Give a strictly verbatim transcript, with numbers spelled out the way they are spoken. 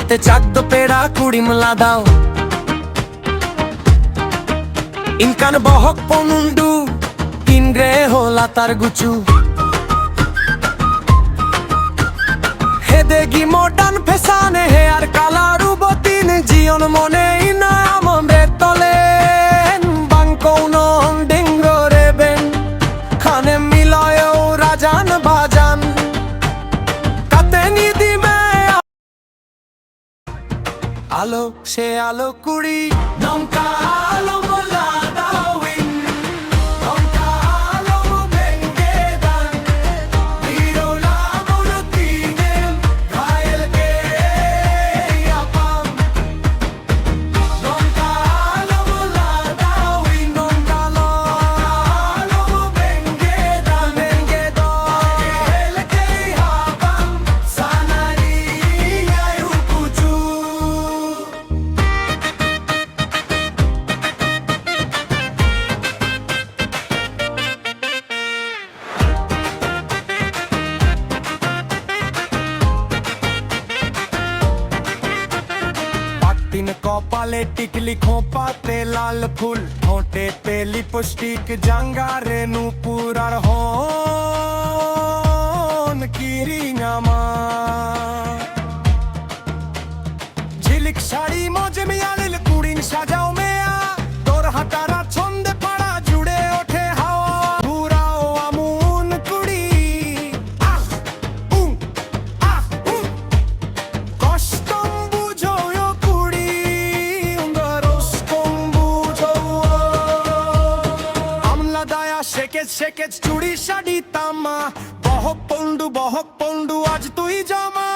ᱛᱮ ᱪᱟᱠ ᱫᱚ ᱯᱮᱲᱟ ᱠᱩᱲᱤᱢ ᱞᱟᱫᱟᱣ᱾ ᱤᱱᱠᱟᱱ ᱵᱚᱦᱚᱜ ᱯᱚᱱᱩᱱᱰᱩ, ᱛᱤᱱ ᱨᱮᱦᱚᱸ ᱞᱟᱛᱟᱨ ᱜᱩᱪᱩ᱾ ᱦᱮᱫᱮ ᱜᱤ modern fashion ᱦᱮᱭᱟᱨ ᱠᱟᱞᱟᱨ ᱩᱵᱚᱛᱤᱱ ᱡᱤᱭᱚᱱ ᱢᱚᱱᱮ ᱤᱱᱟ ᱟᱢᱟᱢ ᱨᱮ ᱛᱚᱞᱮᱱ ᱵᱟᱝ ᱠᱚᱱᱚ ᱰᱮᱝᱜᱚ ᱨᱮᱵᱮᱱ᱾ ᱠᱷᱟᱱᱮᱢ ᱢᱤᱞᱚᱭᱚ ᱨᱟᱡᱟᱱ ᱵᱟᱡᱟᱱ ᱠᱟᱛᱮ ᱱᱤᱫᱤ ᱢᱮ᱾ ᱟᱞᱚ ᱥᱮ ᱟᱞᱚ ᱠᱩᱲᱤ, ᱱᱚᱝᱠᱟ ᱟᱞᱚᱢ ᱞᱟᱸᱫᱟᱣᱤᱧ, ᱱᱚᱝᱠᱟ ᱟᱞᱚᱢ ᱵᱮᱸᱜᱮᱫᱟᱱ᱾ ᱵᱤᱨᱚᱞᱟ ᱢᱩᱨᱛᱤ ᱱᱮᱢ ᱜᱷᱟᱭᱮᱞ ᱠᱮ ᱧᱟᱯᱟᱢ᱾ ᱱᱚᱝᱠᱟ ᱟᱞᱚᱢ ᱞᱟᱸᱫᱟᱣᱤᱧ, ᱱᱚᱝᱠᱟ ᱟᱞᱚᱢ ᱵᱮᱸᱜᱮᱫᱟᱱ, ᱵᱮᱸᱜᱮᱫᱟᱱ᱾ ᱜᱷᱟᱭᱮᱞ ᱠᱮ ᱧᱟᱯᱟᱢ᱾ ᱥᱟᱱᱟᱨᱤ ᱧᱟᱭ ᱩᱠᱩᱪᱩ᱾ ᱯᱟᱴᱤᱱ ᱠᱚᱯᱟᱞᱮ ᱴᱤᱠᱞᱤ ᱠᱷᱚᱯᱟ ᱛᱮ ᱞᱟᱞ ᱯᱷᱩᱞ, ᱴᱷᱚᱸᱴᱮ ᱛᱮ ᱞᱤᱯᱥᱴᱤᱠ, ᱡᱟᱸᱜᱟ ᱨᱮ ᱱᱩᱯᱩᱨ ᱟᱨ ᱦᱚᱸ ᱠᱤᱨᱤᱧᱟᱢᱟ᱾ ᱡᱷᱤᱞᱤᱠ ᱥᱟᱹᱲᱤ ᱢᱚᱡᱮ ᱢᱮᱭᱟ ᱞᱤᱞ ᱠᱩᱲᱤᱧ ᱥᱟᱡᱟᱣ ᱢᱮᱭᱟ᱾ ᱛᱚᱨ ᱦᱟᱴᱟᱨᱟ ᱪᱷᱚᱱᱫᱮ ᱯᱟᱲᱟ ᱡᱩᱲᱮ ᱳᱴᱷᱮ ᱦᱟᱣᱟ᱾ ᱵᱩᱨᱟᱣᱟ ᱢᱩᱱ ᱠᱩᱲᱤ᱾ ᱟᱦ, ᱩ, ᱟᱦ, ᱩ᱾ ᱠᱚᱥᱴᱚᱢ ᱵᱩᱡᱷᱟᱹᱣᱭᱟ ᱠᱩᱲᱤ, ᱩᱱᱫᱚ ᱨᱟᱹᱥᱠᱟᱹᱢ ᱵᱩᱡᱷᱟᱹᱣᱟ᱾ ᱟᱢ ᱞᱟᱫᱟᱭᱟ ᱥᱮᱠᱮᱡ ᱥᱮᱠᱮᱡ ᱪᱩᱲᱤ ᱥᱟᱰᱤ ᱛᱟᱢᱟ᱾ ᱵᱚᱦᱚᱜ ᱯᱚᱱᱰᱩ, ᱵᱚᱦᱚᱜ ᱯᱚᱱᱰᱩ ᱟᱡ ᱛᱩᱭ ᱡᱟᱢᱟ᱾